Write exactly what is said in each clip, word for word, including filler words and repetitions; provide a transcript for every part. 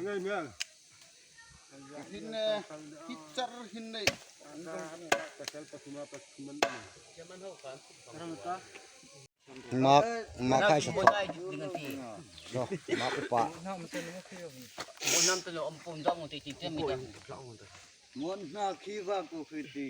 Ngai mel. Hin, eh, hi char hin nei. Pasal pathuma pathuman. Mak, mak hai sa. So, mak upa. Mon hna khi va ko khi ti.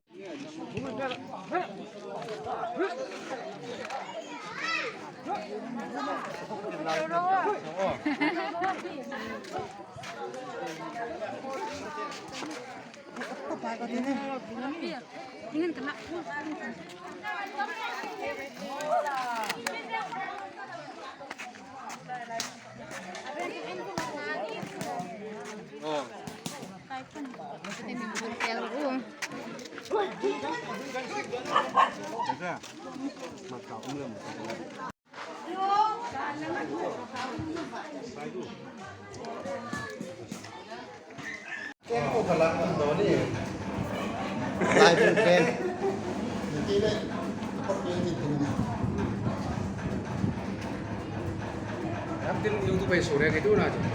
Laibung pen.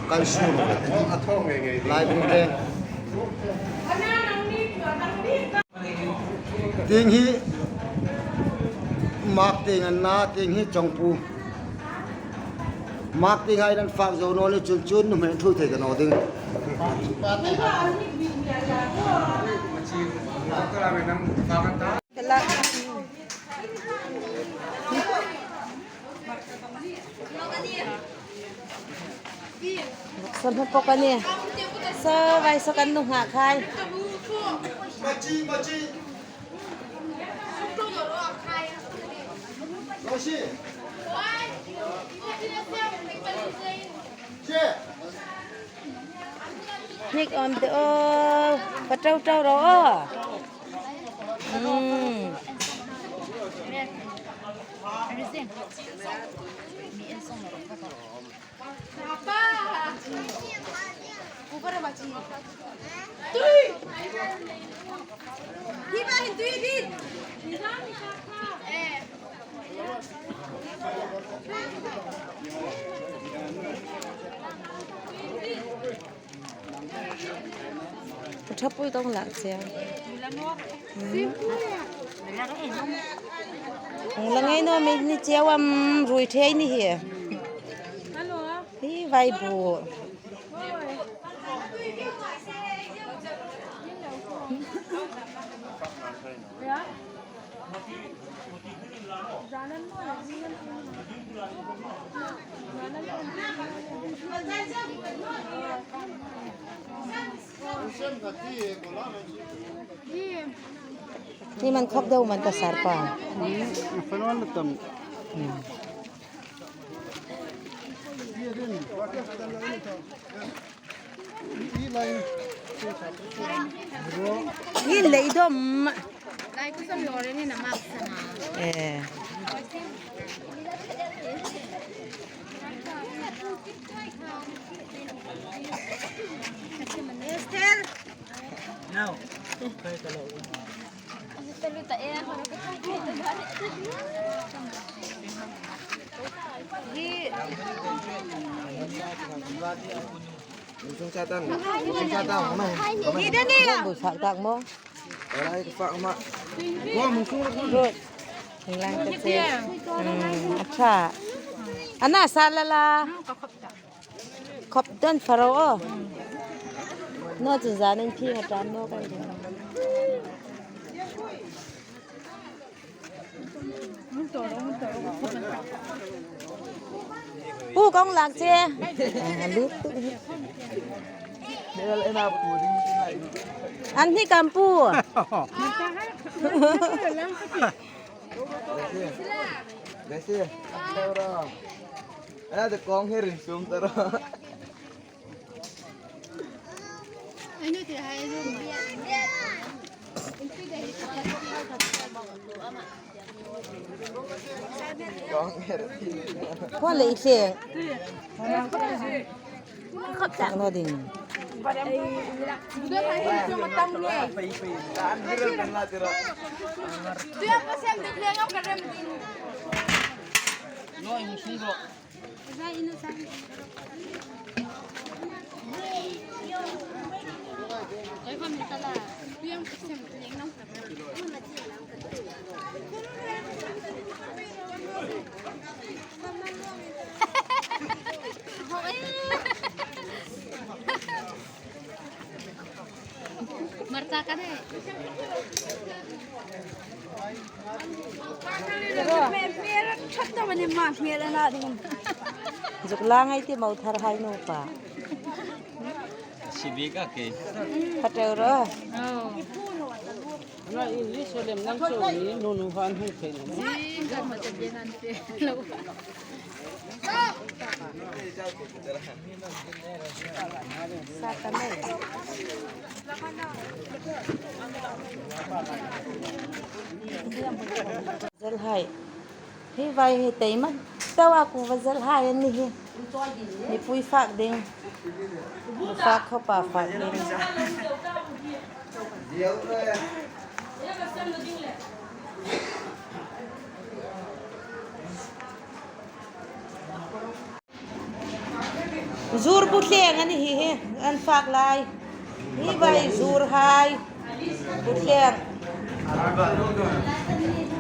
Kan sur. Laibung pen. Tieng hi mak tieng an na, tieng hi chawngpu. Mak tieng hai nan fak zo naw ni chun chun nuhmei thu thei ta naw ding. Sa hmu pawk a nih. Sa vai sa kan nu ngha khai. Hnik awm de aw, pa ṭau ṭau ro aw. Hmm. Ṭhapui kong lak che. Hmm. Hung la ngei naw mi ni che am rui thei ni hi. Hi vai bu. Ni man khawp deu man ta sar pa. Hmm, a fan wan tam. Hmm. Hi lei dom. Eh. Esther. Hi. Hi, Daniel. Bung bu sak tak mo? Alai ka fa ma. Wa mung sung. Good. Hing lang ka che. Hmm, acha. Ana sa la la. Khop don faro o. No chun zan in phi nga tan no ka. Pu kong lak che. An hni kam pu. Ana de kong herin sum taro. Khua lei seng. Khop tak no ding. Lo ing sing ro. Marcha ka ne. Zuk la ngai ti mo thar hai nu pa. Sibi ka ke. Ka teu ro. Oh. Na English lem nang chu ni nu nu han hung thei ni. Ni ka ma te de han te. Lo. Sa ta me. Zel hai. Hi vai hi tei man. Tawa ku va zel hai an ni hi. Mipui fak ding. Fak khawpa fak ding. Zur bu thleng a ni hi hi, an fak lai. Hi vai zur hai. Bu thleng.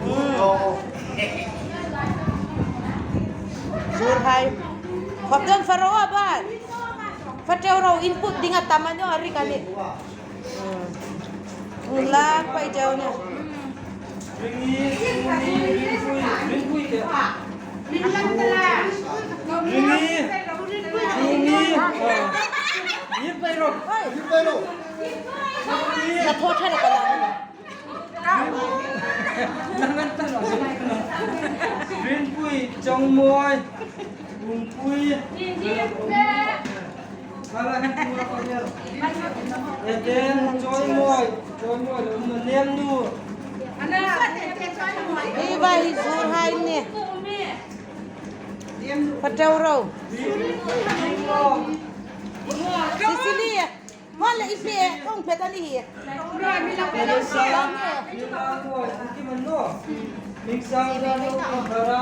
Hmm. Zur hai. Khop don fa ro a ba. Fa teu ro input ding a tam a ni a ri ka ni. Lak pai chau ne. Ringi, ringi, ringi, ringi. Ringi, ringi. Ringi pai ro. Ringi pai ro. Na thaw tha na ka la. Rinpui, Chongmoi, Lungpui. Eden, Chongmoi, Chongmoi, Nemnu. Hi vai hi zur hai ni. Fa teu ro. Cecilia. Hmar le i fe, kong fe ta ni hi. Teresa, Mila Ngoi, Kuki Manno. Mingsang Dano, Kumbara.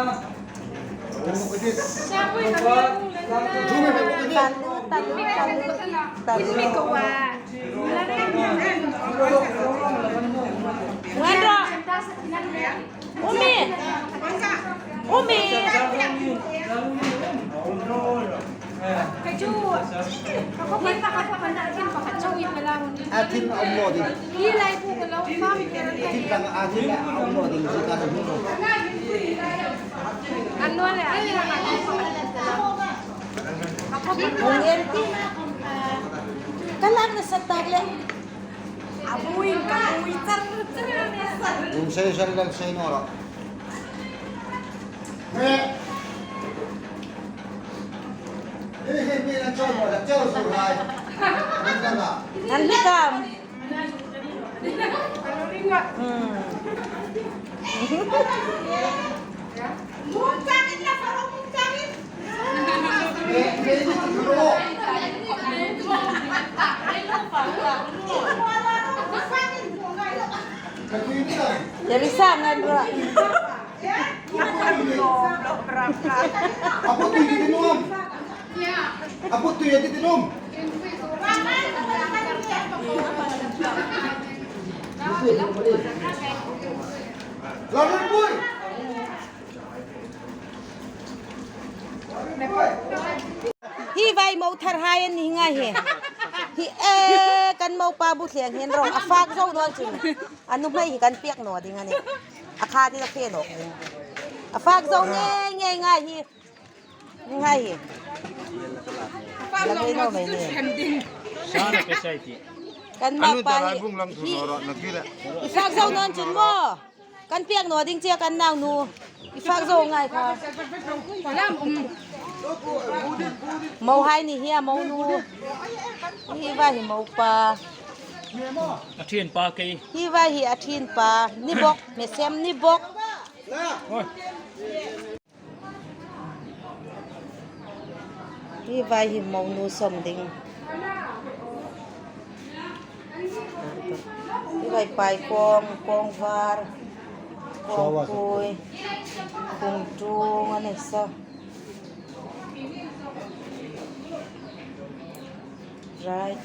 Talu, talu, talu, talu. Wanro. Umi. Umi. A thin a um naw ding. A thin tang a thin a um naw ding, si ka hmu. Hung en ti na. Ka lak na sa tak le. A buin ka bui char char. Hung sei sal dal sei naw ro. An hlikam. Hmm. Teresa ngan ro. A put tui ti nuom. A put tui ti nuom. Lamun pui. Hi vai mo thar hai an ni ngai hi. Hi e, kan mo pa bu thleng hin ro. A fak zo naw chun. A nuhmei hi kan pek naw ding a nih. A kha ti la phe naw ding. A fak zo nge nge ngai hi. Ngai hi. La ngai naw mei ni. Kan mo pa hi. Hi. I fak zo naw chun maw. Kan pek naw ding che kan nau nu. I fak zo ngai kha. Mo hai ni hi a mo nu. Hi vai hi mo pa. A thin pa kei. Hi vai hi a thin pa. Ni bok, mesem ni bok. Oi. Hi vai hi mo nu som ding. Hi vai pai kong, kong var, kong pui, kong tung a ni sa. Right.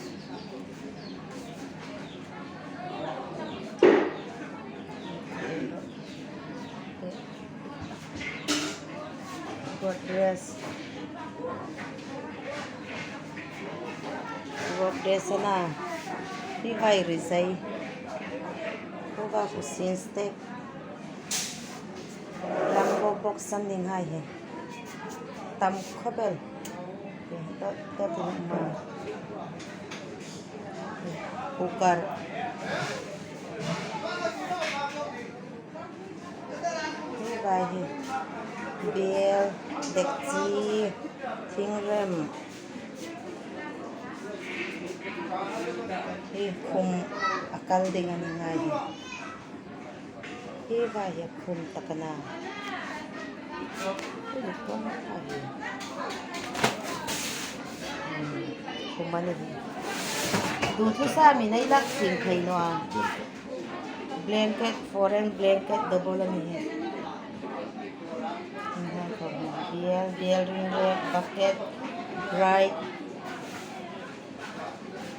Yes. Work day sana. Hi vai rizai. Ko va ku sin step. Lam ko box san ding hai he. Tam khawp el. Tot, tot ma. Cooker. Hi vai hi. Bel, dekchi, thingrem. Hi khum a kal ding a ni ngai hi. Hi vai hi khum tak a na. Hi khum a hi. Hmm, khum a ni hi. Tu thu sa mi nei lak sing thei naw a. Blanket, foreign blanket, double a ni hi. Biel, biel ring rek, bucket, bright.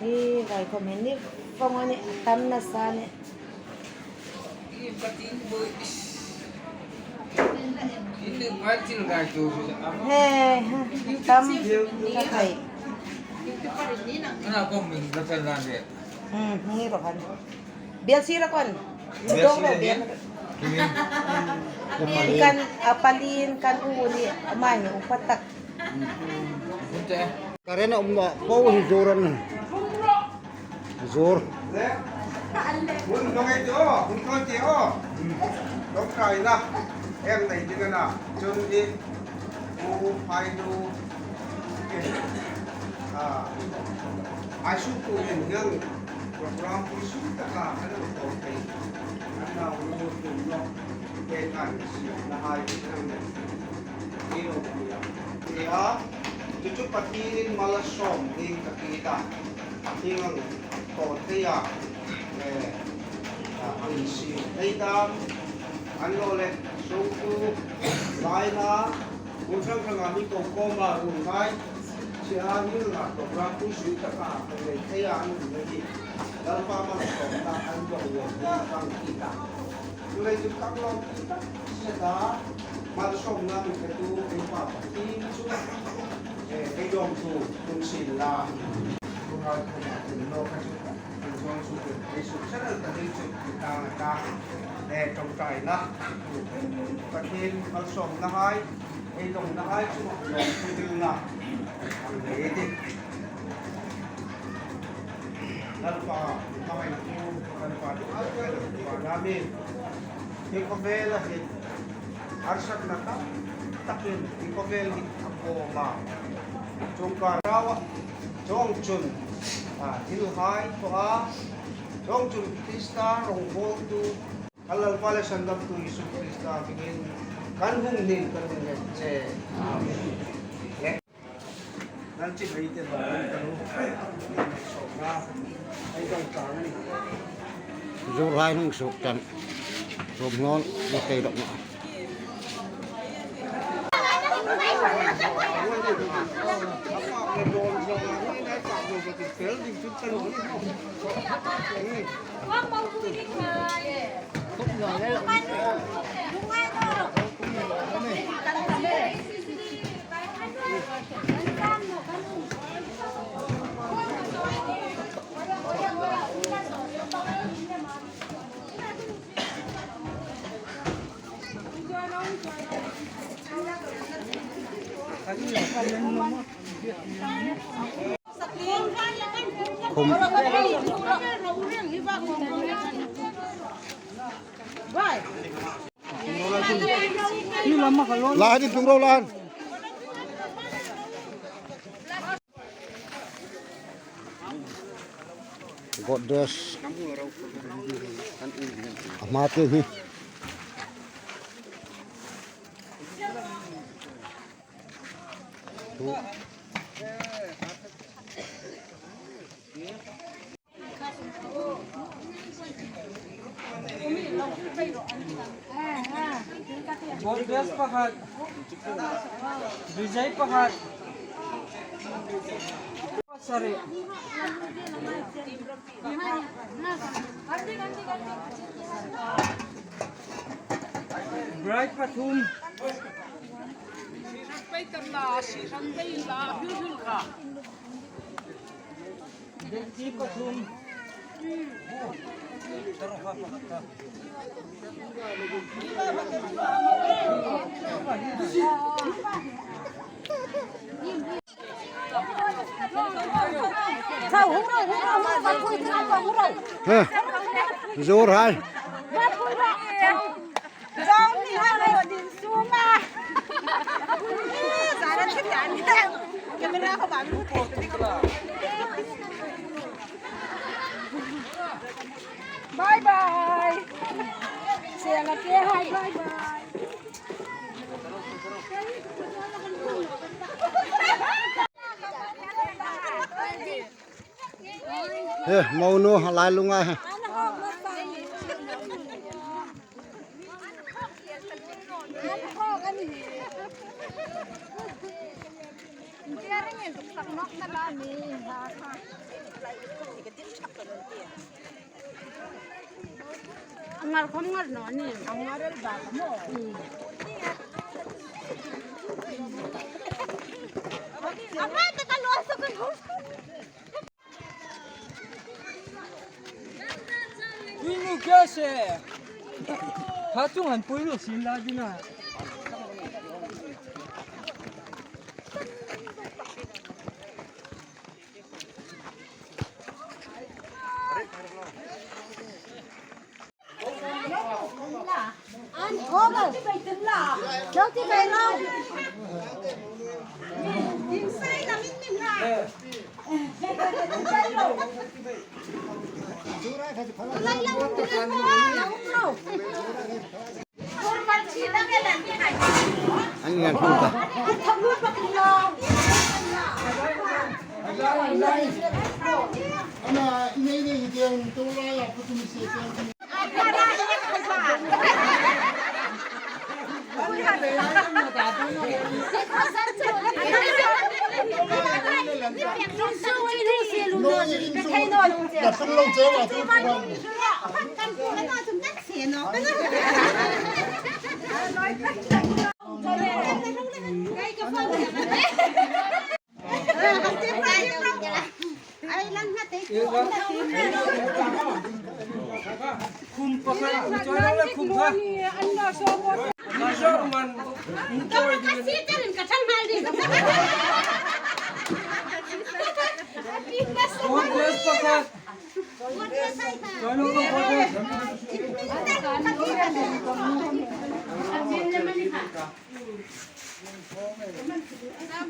Hi vai khawm hin ni fawng a ni, tam nasa ni. He, he, tam, ka thei. Hmm, ni ro kan. Biel si ra kon. Biel si ra kon. Kan a palin kan u ni amai ni upa tak. Karen a um na po hi zuran. Zur. Hun ngai ti o, hun ngai ti o. Dok kai na. Em nei ti na. Chun di. U phai du. Ah. Ai su tu en yang. Program pu su ta ka kan ko te. An na u tu no. Te kan si na hai. Ni lo ya. Ya. Tu chu Pathienin malsawm ding ka ti ta. Hieng ang thaw thei a, eh, a, an siem thei dam, an lo le, sungtu, laina, hun hrang hranga mi ko koma hun ngai, si a hieng anga program pui sui taka an nei thei a an hun nei hi. Lalpa malsawmna an dong lo ding kan ti ta. Chuleiin chu kan lawm ti tak seta, malsawmna mi petu ei Pa Pathien chu, eh, ei lawmthu tum sien la. Pu Ral Thuma tum lo ka chu, kan zawng chu, ei suk sel ta ding chu, kan ta ta, eh, ṭawngṭaina. Pathien malsawmna hai, ei dawnna hai chu, lawmthu dingna. An nei ding. Lalpa, hmangai tu, Lalpa, tu, Lalpa, Lalpa, Amen. Hi khawvela hi, harsatna tam takin, hi khawvel hi a kawm a. Chungkar rawa, chuongchun, a, thil hai thaw a, chuongchun Krista rongbawltu, kan Lalpa le Sandamtu Isu Krista hmingin kan hung ning kan hung ngên che. Amen. Nan chin ei te lo, kan lo. Sawmna, ei dong tang ni. Zu lai nung suk tan. Sawm ngon, lo kei dok na. Khum. Lain, tlung ro lain. Goddess. A hma te hi. Goddess pakhat. Vijay pakhat. Sari. Bright pathum. Heh, zuor hai. Bye bye. Sela ke hai, bye bye. Eh, monu, lai lunga hai. Ngal khom ngal naw ni. Ang ngal ba ka mo. Amai ta ka lo sa ka lo. Pui nu ke se. Ha chung han pui nu sin la ding a. An ngan hung ta. Ana, inei nei tiang tu la ya putum se tiang. Khum pakhat, khum pakhat.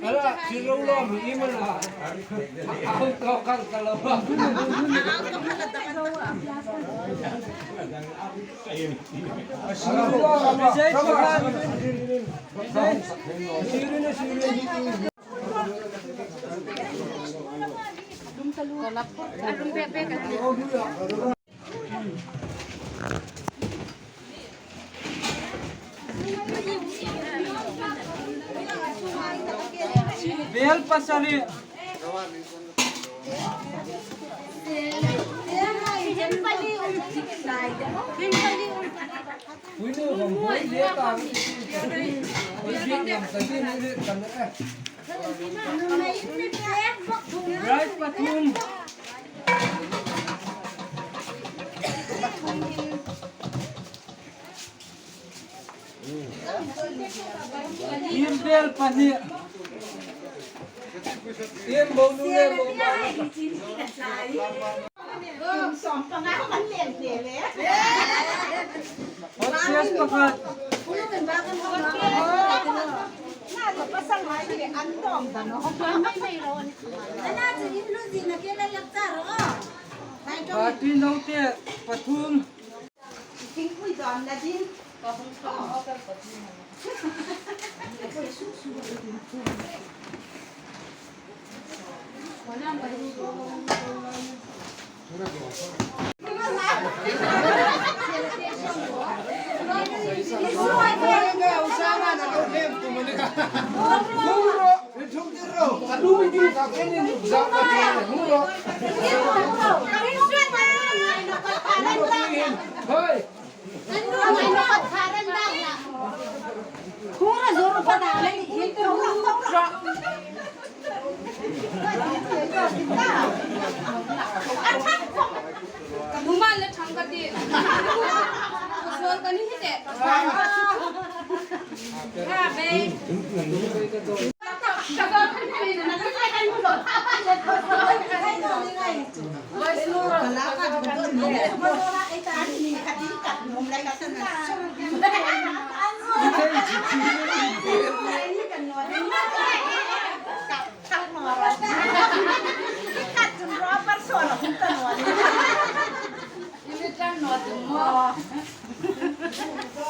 Ala, si lo lo mi i man a. Ang to kang ka lo. Si lo lo mi. Bel pasari. Rice pathum. Im bel pahni. Im bol nu le bol ba. Hot case pakhat. Party naute pathum. Hoi. Ka nuhmei le ṭhang ka ti. Ka suol ka ni hi te. Ka bei.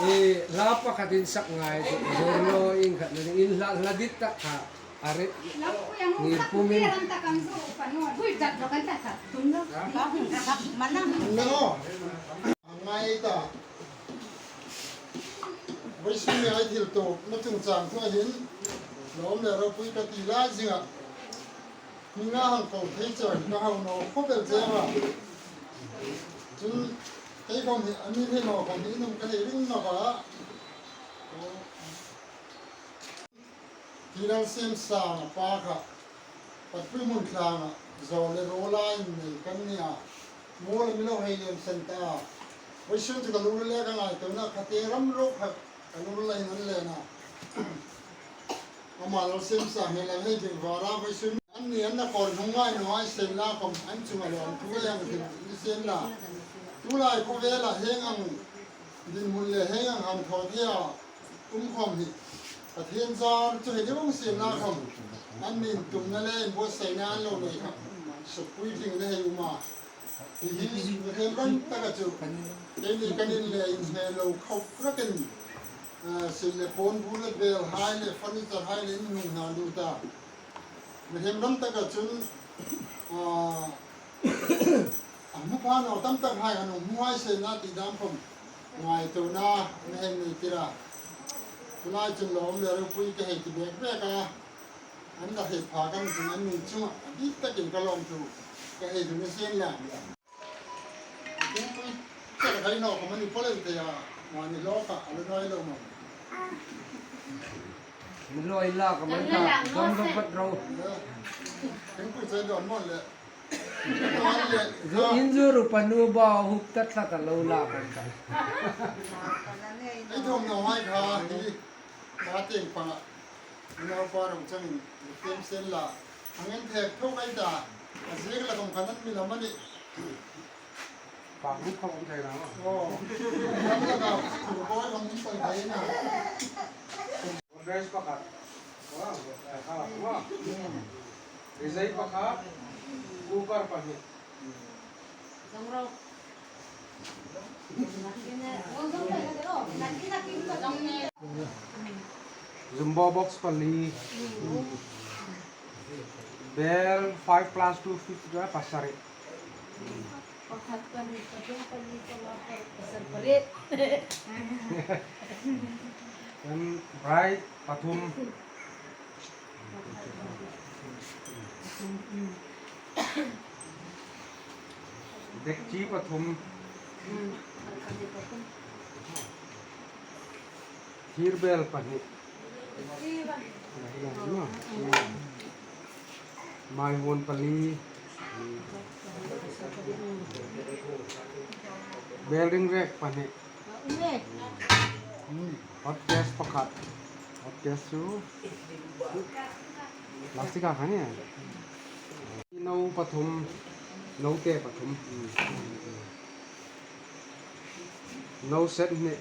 Eh, hla pakhat insak ngai, zor lo in khat na in hla, hla dit tak kha. Are, ngir pumin. No. Ngai ta. Vawisun ni ei thil tuok, na chungchang thu hin. Lawm le ropui ka ti lai zinga. Mi nga hang ko thei char, ka hau naw khop el che a. Chun, kei khom hi, a ni thei naw khom hi, nung ka hei ring naw ka. Hi Lalsiemsang a pa kha, Patpui Hmuntlanga, Zawle Rola in nei kan ni a, mual mi lo hei lem sen ta. Vawisun chu ka lungril le ka ngaituona, kha te ram ro kha, ka lungril le hin an len a. Ama Lalsiemsang hi la hei ding vara vawisun. An ni an na kor hnung ngai naw hai sen la khom, an chunga lo an thu le ang thil ni sen la. Tulai khawvela hieng ang dinhmun le hieng ang hang thaw thei a. Um khom hi. Pathien zar chu hei deuh ang sienla khom. An min tumna le inbuotsaina an lo nei kha. Sukpuitling le hei um a. Hi hi, Bethlehem ram taka chu. Keini kan in le inhmel lo khop rakin. Ah, sil le pawn bu le bel hai le furniture hai le in hung hna lu ta. Bethlehem ram taka chun, ah, A hmu pha naw tam tak hai an hmu hai se na ti dam khom. Ngaituona mi hei nei tir a. Tulai chun lawm le ropui ka hei ti bek bek a. An la hei pha kan chun an min chunga a dik takin ka lawmthu ka hei dun a sien la. Thingpui chak hai naw khom a ni pawlei thei a. Mani lo kha a lo noi lo mawm. Mi lo ila ka man ta dom dom pat ro. Thingpui chai dawn mawm le. Zu in zu ru panu ba huk ta thla ta lo la kan ta. Ei thawm naw hai kha hi, ka tieng panga. Naupa rong changin, tieng sen la. Ang en thek tho kai ta. A ziek la kong khan an mi la mani. Pak buk kha kong thei na. Oh. Kan la ka, tu ko kong mi sai thei na. Rice pakhat. Wow, eh, ha, wow. Rizai pakhat, cooker pahni. Jumbo box pali. Bel five plus two fifty, pasari. Pakhat, pahni, pathum, pali, panga, pasari, pali. Then bright, pathum. Dekchi pathum. Thirbel pahni. Maihuon pali. Bel ring rek pahni. Hot gas pakhat. Hot gas chu plastic a kha ni. No pathum. No te pathum. No set ni.